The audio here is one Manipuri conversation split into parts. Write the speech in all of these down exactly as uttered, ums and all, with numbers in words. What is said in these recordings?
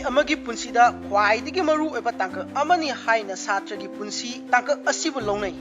ꯑꯃꯒꯤ ꯄꯨꯟꯁꯤꯗ ꯈ꯭ꯋꯥꯏꯗꯒꯤ ꯃꯔꯨ ꯑꯣꯏꯕ ꯇꯥꯡꯀꯛ ꯑꯃꯅꯤ ꯍꯥꯏꯅ ꯁꯥꯇ꯭ꯔꯒꯤ ꯄꯨꯟꯁꯤ ꯇꯥꯡꯀꯛ ꯑꯁꯤꯕꯨ ꯂꯧꯅꯩ꯫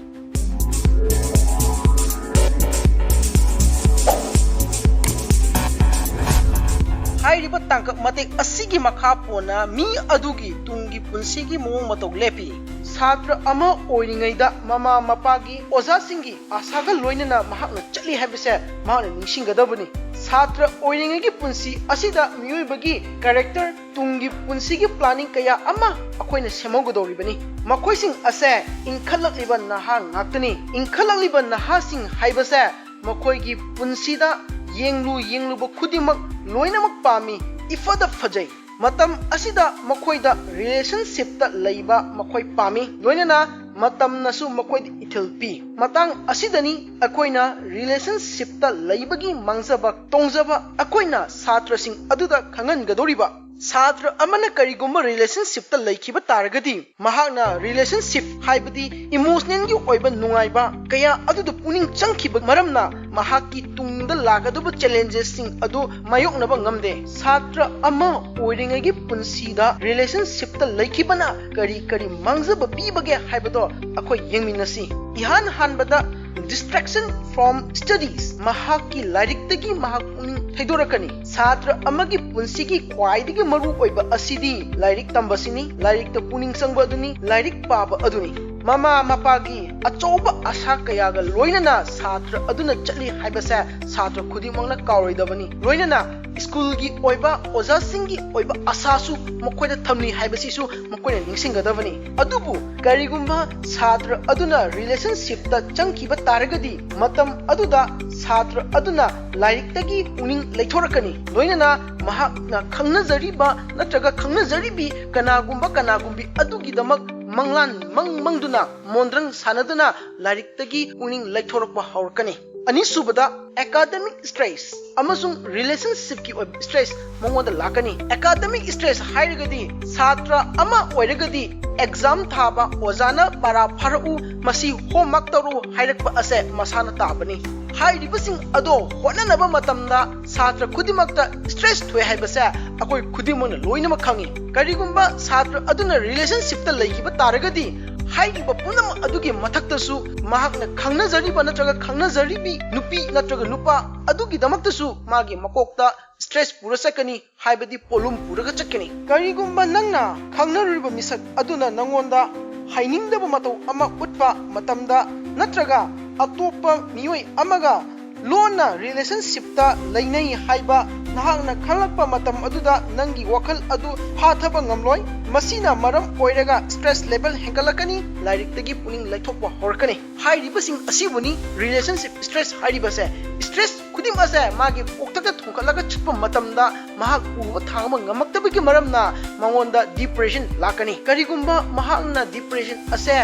ꯍꯥꯏꯔꯤꯕ ꯇꯥꯡꯀꯛ ꯃꯇꯦꯛ ꯑꯁꯤꯒꯤ ꯃꯈꯥ ꯄꯣꯟꯅ ꯃꯤ ꯑꯗꯨꯒꯤ ꯇꯨꯡꯒꯤ ꯄꯨꯟꯁꯤꯒꯤ ꯃꯑꯣꯡ ꯃꯇꯧ ꯂꯦꯞꯄꯤ꯫ ꯁꯥꯇ꯭ꯔ ꯑꯃ ꯑꯣꯏꯔꯤꯉꯩꯗ ꯃꯃꯥ ꯃꯄꯥꯒꯤ, ꯑꯣꯖꯥꯁꯤꯡꯒꯤ ꯑꯁꯥꯒ ꯂꯣꯏꯅꯅ ꯃꯍꯥꯛꯅ ꯆꯠꯂꯤ ꯍꯥꯏꯕꯁꯦ ꯃꯍꯥꯛꯅ ꯅꯤꯡꯁꯤꯡꯒꯗꯕꯅꯤ꯫ ꯁꯥꯇ꯭ꯔ ꯑꯣꯏꯔꯤꯉꯩꯒꯤ ꯄꯨꯟꯁꯤ ꯑꯁꯤꯗ ꯃꯤꯑꯣꯏꯕꯒꯤ ꯀꯦꯔꯦꯛꯇꯔ, ꯇꯨꯡꯒꯤ ꯄꯨꯟꯁꯤꯒꯤ ꯄ꯭ꯂꯥꯅꯤꯡ ꯀꯌꯥ ꯑꯃ ꯑꯩꯈꯣꯏꯅ ꯁꯦꯝꯍꯧꯒꯗꯧꯔꯤꯕꯅꯤ꯫ ꯃꯈꯣꯏꯁꯤꯡ ꯑꯁꯦ ꯏꯟꯈꯠꯂꯛꯂꯤꯕ ꯅꯍꯥ ꯉꯥꯛꯇꯅꯤ꯫ ꯏꯟꯈꯠꯂꯛꯂꯤꯕ ꯅꯍꯥꯁꯤꯡ ꯍꯥꯏꯕꯁꯦ ꯃꯈꯣꯏꯒꯤ ꯄꯨꯟꯁꯤꯗ ꯌꯦꯡꯂꯨ ꯌꯦꯡꯂꯨꯕ ꯈꯨꯗꯤꯡꯃꯛ ꯂꯣꯏꯅꯃꯛ ꯄꯥꯝꯃꯤ, ꯏꯐꯗ ꯐꯖꯩ꯫ ꯃꯇꯝ ꯑꯁꯤꯗ ꯃꯈꯣꯏꯗ ꯔꯤꯂꯦꯁꯟꯁꯤꯞꯇ ꯂꯩꯕ ꯃꯈꯣꯏ ꯄꯥꯝꯃꯤ, ꯂꯣꯏꯅꯅ ꯃꯇꯝꯅꯁꯨ ꯃꯈꯣꯏꯗ ꯏꯊꯤꯜ ꯄꯤ꯫ ꯃꯇꯥꯡ ꯑꯁꯤꯗꯅꯤ ꯑꯩꯈꯣꯏꯅ ꯔꯤꯂꯦꯁꯟꯁꯤꯞꯇ ꯂꯩꯕꯒꯤ ꯃꯥꯡꯖꯕ ꯇꯣꯡꯖꯕ ꯑꯩꯈꯣꯏꯅ ꯁꯥꯇ꯭ꯔꯁꯤꯡ ꯑꯗꯨꯗ ꯈꯪꯍꯟꯒꯗꯧꯔꯤꯕ꯫ ꯁꯥꯇ꯭ꯔ ꯑꯃꯅ ꯀꯔꯤꯒꯨꯝꯕ ꯔꯤꯂꯦꯁꯟꯁꯤꯞꯇ ꯂꯩꯈꯤꯕ ꯇꯥꯔꯒꯗꯤ, ꯃꯍꯥꯛꯅ ꯔꯤꯂꯦꯁꯟꯁꯤꯞ ꯍꯥꯏꯕꯗꯤ ꯏꯃꯣꯁꯅꯦꯜꯒꯤ ꯑꯣꯏꯕ ꯅꯨꯡꯉꯥꯏꯕ ꯀꯌꯥ ꯑꯗꯨꯗ ꯄꯨꯛꯅꯤꯡ ꯆꯪꯈꯤꯕ ꯃꯔꯝꯅ ꯃꯍꯥꯛꯀꯤ ꯇꯨꯡꯗ ꯂꯥꯛꯀꯗꯧꯕ ꯆꯦꯂꯦꯟꯖꯦꯁꯁꯤꯡ ꯑꯗꯨ ꯃꯥꯌꯣꯛꯅꯕ ꯉꯝꯗꯦ꯫ ꯁꯥꯇ꯭ꯔ ꯑꯃ ꯑꯣꯏꯔꯤꯉꯩꯒꯤ ꯄꯨꯟꯁꯤꯗ ꯔꯤꯂꯦꯁꯟꯁꯤꯞꯇ ꯂꯩꯈꯤꯕꯅ ꯀꯔꯤ ꯀꯔꯤ ꯃꯥꯡꯖꯕ ꯄꯤꯕꯒꯦ ꯍꯥꯏꯕꯗꯣ ꯑꯩꯈꯣꯏ ꯌꯦꯡꯃꯤꯟꯅꯁꯤ꯫ ꯏꯍꯥꯟ ꯍꯥꯟꯕꯗ, distraction from studies, ꯃꯍꯥꯛꯀꯤ ꯂꯥꯏꯔꯤꯛꯇꯒꯤ ꯃꯍꯥꯛ ꯄꯨꯛꯅꯤꯡ ꯊꯩꯗꯣꯔꯛꯀꯅꯤ꯫ ꯁꯥꯇ꯭ꯔ ꯑꯃꯒꯤ ꯄꯨꯟꯁꯤꯒꯤ ꯈ꯭ꯋꯥꯏꯗꯒꯤ ꯃꯔꯨ ꯑꯣꯏꯕ ꯑꯁꯤꯗꯤ ꯂꯥꯏꯔꯤꯛ ꯇꯝꯕꯁꯤꯅꯤ, ꯂꯥꯏꯔꯤꯛꯇ ꯄꯨꯛꯅꯤꯡ ꯆꯪꯕ ꯑꯗꯨꯅꯤ, ꯂꯥꯏꯔꯤꯛ ꯄꯥꯕ ꯑꯗꯨꯅꯤ꯫ ꯃꯃꯥ ꯃꯄꯥꯒꯤ ꯑꯆꯧꯕ ꯑꯁꯥ ꯀꯌꯥꯒ ꯂꯣꯏꯅꯅ ꯁꯥꯇ꯭ꯔ ꯑꯗꯨꯅ ꯆꯠꯂꯤ ꯍꯥꯏꯕꯁꯦ ꯁꯥꯇ꯭ꯔ ꯈꯨꯗꯤꯡꯃꯛꯅ ꯀꯥꯎꯔꯣꯏꯗꯕꯅꯤ꯫ ꯂꯣꯏꯅꯅ ꯁ꯭ꯀꯨꯜꯒꯤ ꯑꯣꯏꯕ, ꯑꯣꯖꯥꯁꯤꯡꯒꯤ ꯑꯣꯏꯕ ꯑꯁꯥꯁꯨ ꯃꯈꯣꯏꯗ ꯊꯝꯂꯤ ꯍꯥꯏꯕꯁꯤꯁꯨ ꯃꯈꯣꯏꯅ ꯅꯤꯡꯁꯤꯡꯒꯗꯕꯅꯤ꯫ ꯑꯗꯨꯕꯨ ꯀꯔꯤꯒꯨꯝꯕ ꯁꯥꯇ꯭ꯔ ꯑꯗꯨꯅ ꯔꯤꯂꯦꯁꯟꯁꯤꯞꯇ ꯆꯪꯈꯤꯕ ꯇꯥꯔꯒꯗꯤ, ꯃꯇꯝ ꯑꯗꯨꯗ ꯁꯥꯇ꯭ꯔ ꯑꯗꯨꯅ ꯂꯥꯏꯔꯤꯛꯇꯒꯤ ꯄꯨꯛꯅꯤꯡ ꯂꯩꯊꯣꯔꯛꯀꯅꯤ, ꯂꯣꯏꯅꯅ ꯃꯍꯥꯛꯅ ꯈꯪꯅꯖꯔꯤꯕ ꯅꯠꯇ꯭ꯔꯒ ꯈꯪꯅꯖꯔꯤꯕꯤ ꯀꯅꯥꯒꯨꯝꯕ ꯀꯅꯥꯒꯨꯝꯕꯤ ꯑꯗꯨꯒꯤꯗꯃꯛ ꯃꯪꯂꯥꯟ ꯃꯪ ꯃꯪꯗꯨꯅ, ꯃꯣꯟꯗ꯭ꯔꯪ ꯁꯥꯟꯅꯗꯨꯅ ꯂꯥꯏꯔꯤꯛꯇꯒꯤ ꯄꯨꯛꯅꯤꯡ ꯂꯩꯊꯣꯔꯛꯄ ꯍꯧꯔꯛꯀꯅꯤ꯫ ꯑꯅꯤꯁꯨꯕꯗ, academic stress ꯑꯃꯁꯨꯡ ꯔꯤꯂꯦꯁꯟꯁꯤꯞꯀꯤ ꯑꯣꯏꯕ ꯁ꯭ꯇ꯭ꯔꯦꯁ ꯃꯉꯣꯟꯗ ꯂꯥꯛꯀꯅꯤ꯫ Academic stress ꯍꯥꯏꯔꯒꯗꯤ, ꯁꯥꯇ꯭ꯔ ꯑꯃ ꯑꯣꯏꯔꯒꯗꯤ ꯑꯦꯛꯖꯥꯝ ꯊꯥꯕ, ꯑꯣꯖꯥꯅ ꯄꯔꯥ ꯐꯥꯔꯛꯎ, ꯃꯁꯤ ꯍꯣꯝꯋꯥꯔꯛ ꯇꯧꯔꯨ ꯍꯥꯏꯔꯛꯄ ꯑꯁꯦ ꯃꯁꯥꯅ ꯇꯥꯕꯅꯤ꯫ ꯍꯥꯏꯔꯤꯕꯁꯤꯡ ꯑꯗꯣ ꯍꯣꯠꯅꯅꯕ ꯃꯇꯝꯗ ꯁꯥꯇ꯭ꯔ ꯈꯨꯗꯤꯡꯃꯛꯇ stress ꯊꯣꯛꯑꯦ ꯍꯥꯏꯕꯁꯦ ꯑꯩꯈꯣꯏ ꯈꯨꯗꯤꯡꯃꯛꯅ ꯂꯣꯏꯅꯃꯛ ꯈꯪꯉꯤ꯫ ꯀꯔꯤꯒꯨꯝꯕ ꯁꯥꯇ꯭ꯔ ꯑꯗꯨꯅ relationshipꯇ ꯂꯩꯈꯤꯕ ꯇꯥꯔꯒꯗꯤ, ꯍꯥꯏꯔꯤꯕ ꯄꯨꯝꯅꯃꯛ ꯑꯗꯨꯒꯤ ꯃꯊꯛꯇꯁꯨ ꯃꯍꯥꯛꯅ ꯈꯪꯅꯖꯔꯤꯕ ꯅꯠꯇ꯭ꯔꯒ ꯈꯪꯅꯖꯔꯤꯕꯤ ꯅꯨꯄꯤ ꯅꯠꯇ꯭ꯔꯒ ꯅꯨꯄꯥ ꯑꯗꯨꯒꯤꯗꯃꯛꯇꯁꯨ ꯃꯥꯒꯤ ꯃꯀꯣꯛꯇ stress ꯄꯨꯔ ꯆꯠꯀꯅꯤ, ꯍꯥꯏꯕꯗꯤ ꯄꯣꯠꯂꯨꯝ ꯄꯨꯔꯒ ꯆꯠꯀꯅꯤ꯫ ꯀꯔꯤꯒꯨꯝꯕ ꯅꯪꯅ ꯈꯪꯅꯔꯨꯔꯤꯕ ꯃꯤꯁꯛ ꯑꯗꯨꯅ ꯅꯪꯉꯣꯟꯗ ꯍꯩꯅꯤꯡꯗꯕ ꯃꯇꯧ ꯑꯃ ꯎꯠꯄ ꯃꯇꯝꯗ ꯅꯠꯇ꯭ꯔꯒ ꯑꯇꯣꯞꯄ ꯃꯤꯑꯣꯏ ꯑꯃꯒ ꯂꯣꯟꯅ relationshipꯇ ꯂꯩꯅꯩ ꯍꯥꯏꯕ ꯅꯍꯥꯛꯅ ꯈꯪꯂꯛꯄ ꯃꯇꯝ ꯑꯗꯨꯗ ꯅꯪꯒꯤ ꯋꯥꯈꯜ ꯑꯗꯨ ꯐꯥꯊꯕ ꯉꯝꯂꯣꯏ꯫ ꯃꯁꯤꯅ ꯃꯔꯝ ꯑꯣꯏꯔꯒ stress level ꯍꯦꯟꯒꯠꯂꯛꯀꯅꯤ, ꯂꯥꯏꯔꯤꯛꯇꯒꯤ ꯄꯨꯛꯅꯤꯡ ꯂꯩꯊꯣꯛꯄ ꯍꯧꯔꯛꯀꯅꯤ꯫ ꯍꯥꯏꯔꯤꯕꯁꯤꯡ ꯑꯁꯤꯕꯨꯅꯤ relationship stress ꯍꯥꯏꯔꯤꯕꯁꯦ꯫ Stress ꯈꯨꯗꯤꯡꯃꯛ ꯑꯁꯦ ꯃꯥꯒꯤ ꯀꯣꯛꯊꯛꯇ ꯊꯣꯡꯒꯠꯂꯒ ꯆꯠꯄ ꯃꯇꯝꯗ ꯃꯍꯥꯛ ꯎꯕ ꯊꯥꯡꯕ ꯉꯝꯃꯛꯇꯕꯒꯤ ꯃꯔꯝꯅ ꯃꯉꯣꯟꯗ depression ꯂꯥꯛꯀꯅꯤ꯫ ꯀꯔꯤꯒꯨꯝꯕ ꯃꯍꯥꯛꯅ depression ꯑꯁꯦ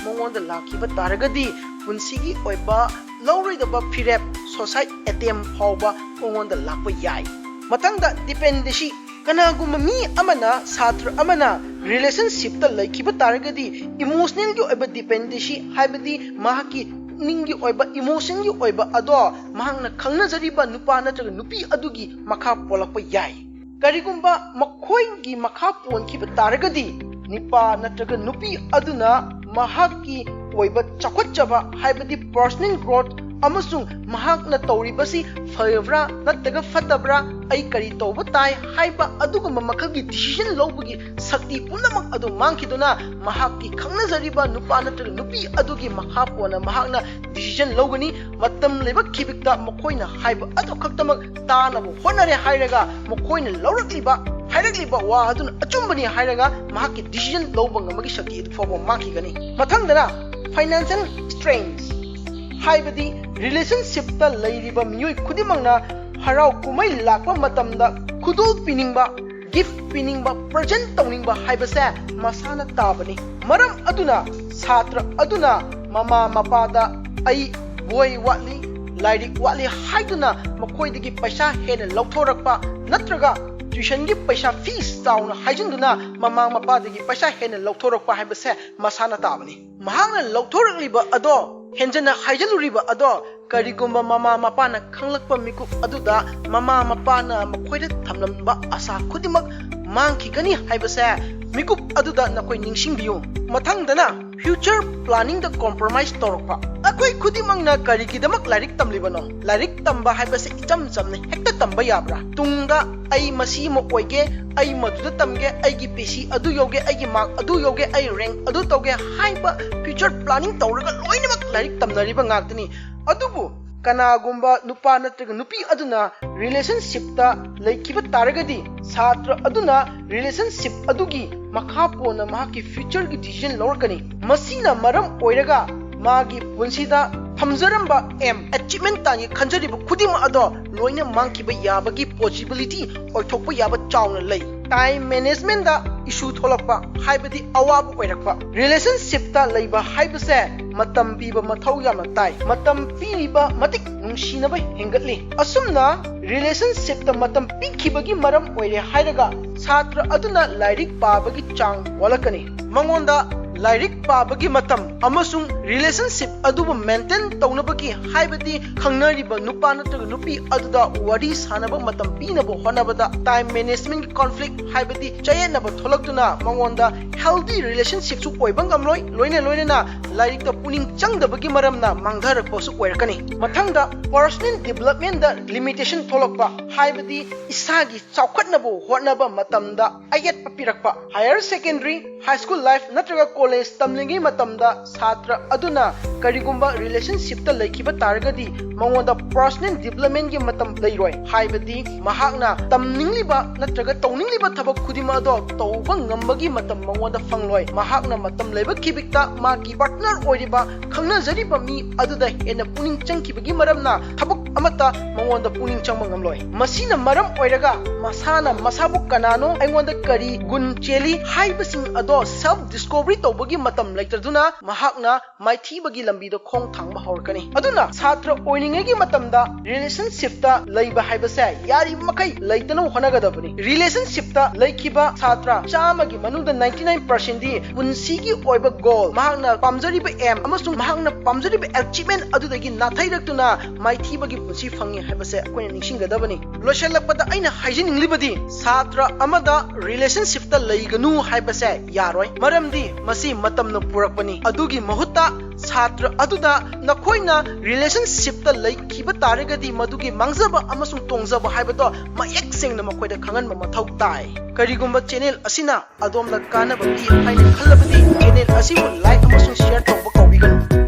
ꯃꯉꯣꯟꯗ ꯂꯥꯛꯈꯤꯕ ꯇꯥꯔꯒꯗꯤ ꯄꯨꯟꯁꯤꯒꯤ ꯑꯣꯏꯕ ꯂꯧꯔꯣꯏꯗꯕ ꯐꯤꯔꯦꯞ, suicide attempt ꯐꯥꯎꯕ ꯃꯉꯣꯟꯗ ꯂꯥꯛꯄ ꯌꯥꯏ꯫ ꯃꯊꯪꯗ dependency꯫ ꯀꯅꯥꯒꯨꯝꯕ ꯃꯤ ꯑꯃꯅ, ꯁꯥꯇ꯭ꯔ ꯑꯃꯅ relationshipꯇ ꯂꯩꯈꯤꯕ ꯇꯥꯔꯒꯗꯤ emotionalꯒꯤ ꯑꯣꯏꯕ dependency, ꯍꯥꯏꯕꯗꯤ ꯃꯍꯥꯛꯀꯤ ꯄꯨꯛꯅꯤꯡꯒꯤ ꯑꯣꯏꯕ, emotionꯒꯤ ꯑꯣꯏꯕ ꯑꯗꯣ ꯃꯍꯥꯛꯅ ꯈꯪꯅꯖꯔꯤꯕ ꯅꯨꯄꯥ ꯅꯠꯇ꯭ꯔꯒ ꯅꯨꯄꯤ ꯑꯗꯨꯒꯤ ꯃꯈꯥ ꯄꯣꯜꯂꯛꯄ ꯌꯥꯏ꯫ ꯀꯔꯤꯒꯨꯝꯕ ꯃꯈꯣꯏꯒꯤ ꯃꯈꯥ ꯄꯣꯟꯈꯤꯕ ꯇꯥꯔꯒꯗꯤ ꯅꯨꯄꯥ ꯅꯠꯇ꯭ꯔꯒ ꯅꯨꯄꯤ ꯑꯗꯨꯅ ꯃꯍꯥꯛꯀꯤ ꯑꯣꯏꯕ ꯆꯥꯎꯈꯠꯆꯕ, ꯍꯥꯏꯕꯗꯤ personal growth ꯑꯃꯁꯨꯡ ꯃꯍꯥꯛꯅ ꯇꯧꯔꯤꯕꯁꯤ ꯐꯕ꯭ꯔꯥ ꯅꯠꯇ꯭ꯔꯒ ꯐꯠꯇꯕ꯭ꯔꯥ, ꯑꯩ ꯀꯔꯤ ꯇꯧꯕ ꯇꯥꯏ ꯍꯥꯏꯕ ꯑꯗꯨꯒꯨꯝꯕ ꯃꯈꯜꯒꯤ decision ꯂꯧꯕꯒꯤ ꯁꯛꯇꯤ ꯄꯨꯝꯅꯃꯛ ꯑꯗꯨ ꯃꯥꯡꯈꯤꯗꯨꯅ ꯃꯍꯥꯛꯀꯤ ꯈꯪꯅꯖꯔꯤꯕ ꯅꯨꯄꯥ ꯅꯠꯇ꯭ꯔꯒ ꯅꯨꯄꯤ ꯑꯗꯨꯒꯤ ꯃꯈꯥ ꯄꯣꯟꯅ ꯃꯍꯥꯛꯅ decision ꯂꯧꯒꯅꯤ꯫ ꯃꯇꯝ ꯂꯩꯕ ꯈꯤꯕꯤꯛꯇ ꯃꯈꯣꯏꯅ ꯍꯥꯏꯕ ꯑꯗꯨ ꯈꯛꯇꯃꯛ ꯇꯥꯅꯕ ꯍꯣꯠꯅꯔꯦ ꯍꯥꯏꯔꯒ ꯃꯈꯣꯏꯅ ꯂꯧꯔꯛꯂꯤꯕ, ꯍꯥꯏꯔꯛꯂꯤꯕ ꯋꯥ ꯑꯗꯨꯅ ꯑꯆꯨꯝꯕꯅꯤ ꯍꯥꯏꯔꯒ ꯃꯍꯥꯛꯀꯤ decision ꯂꯧꯕ ꯉꯝꯕꯒꯤ ꯁꯛꯇꯤ ꯑꯗꯨ ꯐꯥꯎꯕ ꯃꯥꯡꯈꯤꯒꯅꯤ꯫ ꯃꯊꯪꯗꯅ financial strains, ꯍꯥꯏꯕꯗꯤ relationshipꯇ ꯂꯩꯔꯤꯕ ꯃꯤꯑꯣꯏ ꯈꯨꯗꯤꯡꯃꯛꯅ ꯍꯔꯥꯎ ꯀꯨꯝꯍꯩ ꯂꯥꯛꯄ ꯃꯇꯝꯗ ꯈꯨꯗꯣꯜ ꯄꯤꯅꯤꯡꯕ, gift ꯄꯤꯅꯤꯡꯕ, present ꯇꯧꯅꯤꯡꯕ ꯍꯥꯏꯕꯁꯦ ꯃꯁꯥꯅ ꯇꯥꯕꯅꯤ꯫ ꯃꯔꯝ ꯑꯗꯨꯅ ꯁꯥꯇ꯭ꯔ ꯑꯗꯨꯅ ꯃꯃꯥ ꯃꯄꯥꯗ "ꯑꯩ ꯕꯣꯏ ꯋꯥꯠꯂꯤ, ꯂꯥꯏꯔꯤꯛ ꯋꯥꯠꯂꯤ" ꯍꯥꯏꯗꯨꯅ ꯃꯈꯣꯏꯗꯒꯤ ꯄꯩꯁꯥ ꯍꯦꯟꯅ ꯂꯧꯊꯣꯔꯛꯄ ꯅꯠꯇ꯭ꯔꯒ tuitionꯒꯤ ꯄꯩꯁꯥ fees ꯆꯥꯎꯅ ꯍꯥꯏꯖꯤꯟꯗꯨꯅ ꯃꯃꯥ ꯃꯄꯥꯗꯒꯤ ꯄꯩꯁꯥ ꯍꯦꯟꯅ ꯂꯧꯊꯣꯔꯛꯄ ꯍꯥꯏꯕꯁꯦ ꯃꯁꯥꯅ ꯇꯥꯕꯅꯤ꯫ ꯃꯍꯥꯛꯅ ꯂꯧꯊꯣꯔꯛꯂꯤꯕ ꯑꯗꯣ, ꯍꯦꯟꯖꯟꯅ ꯍꯥꯏꯖꯜꯂꯨꯔꯤꯕ ꯑꯗꯣ ꯀꯔꯤꯒꯨꯝꯕ ꯃꯃꯥ ꯃꯄꯥꯅ ꯈꯪꯂꯛꯄ ꯃꯤꯀꯨꯞ ꯑꯗꯨꯗ ꯃꯃꯥ ꯃꯄꯥꯅ ꯃꯈꯣꯏꯗ ꯊꯝꯂꯝꯕ ꯑꯁꯥ ꯈꯨꯗꯤꯡꯃꯛ ꯃꯥꯡꯈꯤꯒꯅꯤ ꯍꯥꯏꯕꯁꯦ ꯃꯤꯀꯨꯞ ꯑꯗꯨꯗ ꯅꯈꯣꯏ ꯅꯤꯡꯁꯤꯡꯕꯤꯌꯨ꯫ ꯃꯊꯪꯗꯅ future planning ꯗ compromise ꯇꯧꯔꯛꯄ꯫ ꯑꯩꯈꯣꯏ ꯈꯨꯗꯤꯡꯃꯛꯅ ꯀꯔꯤꯒꯤꯗꯃꯛ ꯂꯥꯏꯔꯤꯛ ꯇꯝꯂꯤꯕꯅꯣ? ꯂꯥꯏꯔꯤꯛ ꯇꯝꯕ ꯍꯥꯏꯕꯁꯤ ꯏꯆꯝ ꯆꯝꯅ ꯍꯦꯛꯇ ꯇꯝꯕ ꯌꯥꯕ꯭ꯔꯥ? ꯇꯨꯡꯗ ꯑꯩ ꯃꯁꯤ ꯑꯃ ꯑꯣꯏꯒꯦ, ꯑꯩ ꯃꯗꯨꯗ ꯇꯝꯒꯦ, ꯑꯩꯒꯤ ꯄꯤ ꯁꯤ ꯑꯗꯨ ꯌꯧꯒꯦ, ꯑꯩꯒꯤ ꯃꯥꯔꯛ ꯑꯗꯨ ꯌꯧꯒꯦ, ꯑꯩ ꯔꯦꯡꯛ ꯑꯗꯨ ꯇꯧꯒꯦ ꯍꯥꯏꯕ future planning ꯇꯧꯔꯒ ꯂꯣꯏꯅꯃꯛ ꯂꯥꯏꯔꯤꯛ ꯇꯝꯅꯔꯤꯕ ꯉꯥꯛꯇꯅꯤ꯫ ꯑꯗꯨꯕꯨ ꯀꯅꯥꯒꯨꯝꯕ ꯅꯨꯄꯥ ꯅꯠꯇ꯭ꯔꯒ ꯅꯨꯄꯤ ꯑꯗꯨꯅ relationship ꯇ ꯂꯩꯈꯤꯕ ꯇꯥꯔꯒꯗꯤ, ꯁꯥꯇ꯭ꯔ ꯑꯗꯨꯅ relationship ꯑꯗꯨꯒꯤ ꯃꯈꯥ ꯄꯣꯟꯅ ꯃꯍꯥꯛꯀꯤ future ꯒꯤ decision ꯂꯧꯔꯛꯀꯅꯤ꯫ ꯃꯁꯤꯅ ꯃꯔꯝ ꯑꯣꯏꯔꯒ ꯃꯥꯒꯤ ꯄꯨꯟꯁꯤꯗ ꯊꯝꯖꯔꯝꯕ aim, achievement ꯇꯥꯟꯒꯦ ꯈꯟꯖꯔꯤꯕ ꯈꯨꯗꯤꯡꯃꯛ ꯑꯗꯣ ꯂꯣꯏꯅ ꯃꯥꯡꯈꯤꯕ ꯌꯥꯕꯒꯤ possibility, ꯑꯣꯏꯊꯣꯛꯄ ꯌꯥꯕ ꯆꯥꯎꯅ ꯂꯩ꯫ Time management ꯗ issue ꯊꯣꯛꯂꯛꯄ, ꯍꯥꯏꯕꯗꯤ ꯑꯋꯥꯕ ꯑꯣꯏꯔꯛꯄ꯫ Relationship ꯇ ꯂꯩꯕ ꯍꯥꯏꯕꯁꯦ ꯃꯇꯝ ꯄꯤꯕ ꯃꯊꯧ ꯌꯥꯝꯅ ꯇꯥꯏ꯫ ꯃꯇꯝ ꯄꯤꯔꯤꯕ ꯃꯇꯤꯛ ꯅꯨꯡꯁꯤꯅꯕ ꯍꯦꯟꯒꯠꯂꯤ꯫ ꯑꯁꯨꯝꯅ relationship ꯇ ꯃꯇꯝ ꯄꯤꯈꯤꯕꯒꯤ ꯃꯔꯝ ꯑꯣꯏꯔꯦ ꯍꯥꯏꯔꯒ ꯁꯥꯇ꯭ꯔ ꯑꯗꯨꯅ ꯂꯥꯏꯔꯤꯛ ꯄꯥꯕꯒꯤ ꯆꯥꯡ ꯋꯥꯠꯂꯛꯀꯅꯤ꯫ ꯃꯉꯣꯟꯗ ꯂꯥꯏꯔꯤꯛ ꯄꯥꯕꯒꯤ ꯃꯇꯝ ꯑꯃꯁꯨꯡ relationship ꯑꯗꯨꯕꯨ maintain ꯇꯧꯅꯕꯒꯤ, ꯍꯥꯏꯕꯗꯤ ꯈꯪꯅꯔꯤꯕ ꯅꯨꯄꯥ ꯅꯠꯇ꯭ꯔꯒ ꯅꯨꯄꯤ ꯑꯗꯨꯗ ꯋꯥꯔꯤ ꯁꯥꯅꯕ ꯃꯇꯝ ꯄꯤꯅꯕ ꯍꯣꯠꯅꯕꯗ time management ꯀꯤ conflict, ꯍꯥꯏꯕꯗꯤ ꯆꯌꯦꯠꯅꯕ ꯊꯣꯛꯂꯛꯇꯨꯅ ꯃꯉꯣꯟꯗ healthy relationship ꯁꯨ ꯑꯣꯏꯕ ꯉꯝꯂꯣꯏ꯫ ꯂꯣꯏꯅ ꯂꯣꯏꯅꯅ ꯂꯥꯏꯔꯤꯛꯇ ꯄꯨꯛꯅꯤꯡ ꯆꯪꯗꯕꯒꯤ ꯃꯔꯝꯅ ꯃꯥꯡꯊꯔꯛꯄꯁꯨ ꯑꯣꯏꯔꯛꯀꯅꯤ꯫ ꯃꯊꯪꯗ personal development ꯗ limitation ꯊꯣꯛꯂꯛꯄ, ꯍꯥꯏꯕꯗꯤ ꯏꯁꯥꯒꯤ ꯆꯥꯎꯈꯠꯅꯕ ꯍꯣꯠꯅꯕ ꯃꯇꯝꯗ ꯑꯌꯦꯠꯄ ꯄꯤꯔꯛꯄ꯫ Higher secondary, high school life ꯅꯠꯇ꯭ꯔꯒ college ꯇꯝꯂꯤꯉꯩ ꯃꯇꯝꯗ ꯁꯥꯇ꯭ꯔ ꯑꯗꯨꯅ ꯀꯔꯤꯒꯨꯝꯕ relationship ꯇ ꯂꯩꯈꯤꯕ ꯇꯥꯔꯒꯗꯤ ꯃꯉꯣꯟꯗ personal development ꯀꯤ ꯃꯇꯝ ꯂꯩꯔꯣꯏ, ꯍꯥꯏꯕꯗꯤ ꯃꯍꯥꯛꯅ ꯇꯝꯅꯤꯡꯂꯤꯕ ꯅꯠꯇ꯭ꯔꯒ ꯇꯧꯅꯤꯡꯂꯤꯕ ꯊꯕꯛ ꯈꯨꯗꯤꯡꯃꯛ ꯑꯗꯣ ꯇꯧꯕ ꯉꯝꯕꯒꯤ ꯃꯇꯝ ꯃꯉꯣꯟꯗ ꯐꯪꯂꯣꯏ꯫ ꯃꯍꯥꯛꯅ ꯃꯇꯝ ꯂꯩꯕ ꯈꯤꯕꯤꯛꯇ ꯃꯥꯒꯤ partner ꯑꯣꯏꯔꯤꯕ, ꯈꯪꯅꯖꯔꯤꯕ ꯃꯤ ꯑꯗꯨꯗ ꯍꯦꯟꯅ ꯄꯨꯛꯅꯤꯡ ꯆꯪꯈꯤꯕꯒꯤ ꯃꯔꯝꯅ ꯊꯕꯛ ꯑꯃꯠꯇ ꯃꯉꯣꯟꯗ ꯄꯨꯛꯅꯤꯡ ꯆꯪꯕ ꯉꯝꯂꯣꯏ꯫ ꯃꯁꯤꯅ ꯃꯔꯝ ꯑꯣꯏꯔꯒ ꯃꯁꯥꯅ ꯃꯁꯥꯕꯨ ꯀꯅꯥꯅꯣ, ꯑꯩꯉꯣꯟꯗ ꯀꯔꯤ ꯒꯨꯟ ꯆꯦꯜꯂꯤ ꯍꯥꯏꯕꯁꯤꯡ ꯑꯗꯣ self discovery ꯇꯧꯕꯒꯤ ꯃꯇꯝ ꯂꯩꯇꯗꯨꯅ ꯃꯍꯥꯛꯅ ꯃꯥꯏꯊꯤꯕꯒꯤ ꯂꯝꯕꯤꯗ ꯈꯣꯡ ꯊꯥꯡꯕ ꯍꯧꯔꯛꯀꯅꯤ꯫ ꯑꯗꯨꯅ ꯁꯥꯇ꯭ꯔ ꯑꯣꯏꯔꯤꯉꯩꯒꯤ ꯃꯇꯝꯗ relationship ꯇ ꯂꯩꯕ ꯍꯥꯏꯕꯁꯦ ꯌꯥꯔꯤꯕ ꯃꯈꯩ ꯂꯩꯇꯅꯕ ꯍꯣꯠꯅꯒꯗꯕꯅꯤ꯫ Relationship ꯇ ꯂꯩꯈꯤꯕ ꯁꯥꯇ꯭ꯔ ꯆꯥꯝꯃꯒꯤ ꯃꯅꯨꯡꯗ ninety nine percent ꯗꯤ ꯄꯨꯟꯁꯤꯒꯤ ꯑꯣꯏꯕ goal, ꯃꯍꯥꯛꯅ ꯄꯥꯝꯖꯔꯤꯕ aim ꯑꯃꯁꯨꯡ ꯃꯍꯥꯛꯅ ꯄꯥꯝꯖꯔꯤꯕ achievement ꯑꯗꯨꯗꯒꯤ ꯅꯥꯊꯩꯔꯛꯇꯨꯅ ꯃꯥꯏꯊꯤꯕꯒꯤ ꯄꯨꯟꯁꯤ ꯐꯪꯉꯤ ꯍꯥꯏꯕꯁꯦ ꯑꯩꯈꯣꯏꯅ ꯅꯤꯡꯁꯤꯡꯒꯗꯕꯅꯤ꯫ ꯂꯣꯏꯁꯤꯜꯂꯛꯄꯗ ꯑꯩꯅ ꯍꯥꯏꯖꯅꯤꯡꯂꯤꯕꯗꯤ, ꯁꯥꯇ꯭ꯔ ꯑꯃꯗ relationship ꯇ ꯂꯩꯒꯅꯨ ꯍꯥꯏꯕꯁꯦ ꯌꯥꯔꯣꯏ, ꯃꯔꯝꯗꯤ ꯃꯁꯤ ꯃꯇꯝꯅ ꯄꯨꯔꯛꯄꯅꯤ꯫ ꯑꯗꯨꯒꯤ ꯃꯍꯨꯠꯇ ꯁꯥꯇ꯭ꯔ ꯑꯗꯨꯗ ꯅꯈꯣꯏꯅ relationship ꯇ ꯂꯩꯈꯤꯕ ꯇꯥꯔꯒꯗꯤ ꯃꯗꯨꯒꯤ ꯃꯥꯡꯖꯕ ꯑꯃꯁꯨꯡ ꯇꯣꯡꯖꯕ ꯍꯥꯏꯕꯗꯣ ꯃꯌꯦꯛ ꯁꯦꯡꯅ ꯃꯈꯣꯏꯗ ꯈꯪꯍꯟꯕ ꯃꯊꯧ ꯇꯥꯏ꯫ ꯀꯔꯤꯒꯨꯝꯕ channel ꯑꯁꯤꯅ ꯑꯗꯣꯝꯗ ꯀꯥꯟꯅꯕ ꯄꯤ ꯍꯥꯏꯅ ꯈꯜꯂꯕꯗꯤ channel ꯑꯁꯤꯕꯨ like ꯑꯃꯁꯨꯡ share ꯇꯧꯕ ꯀꯥꯎꯕꯤꯒꯅꯨ꯫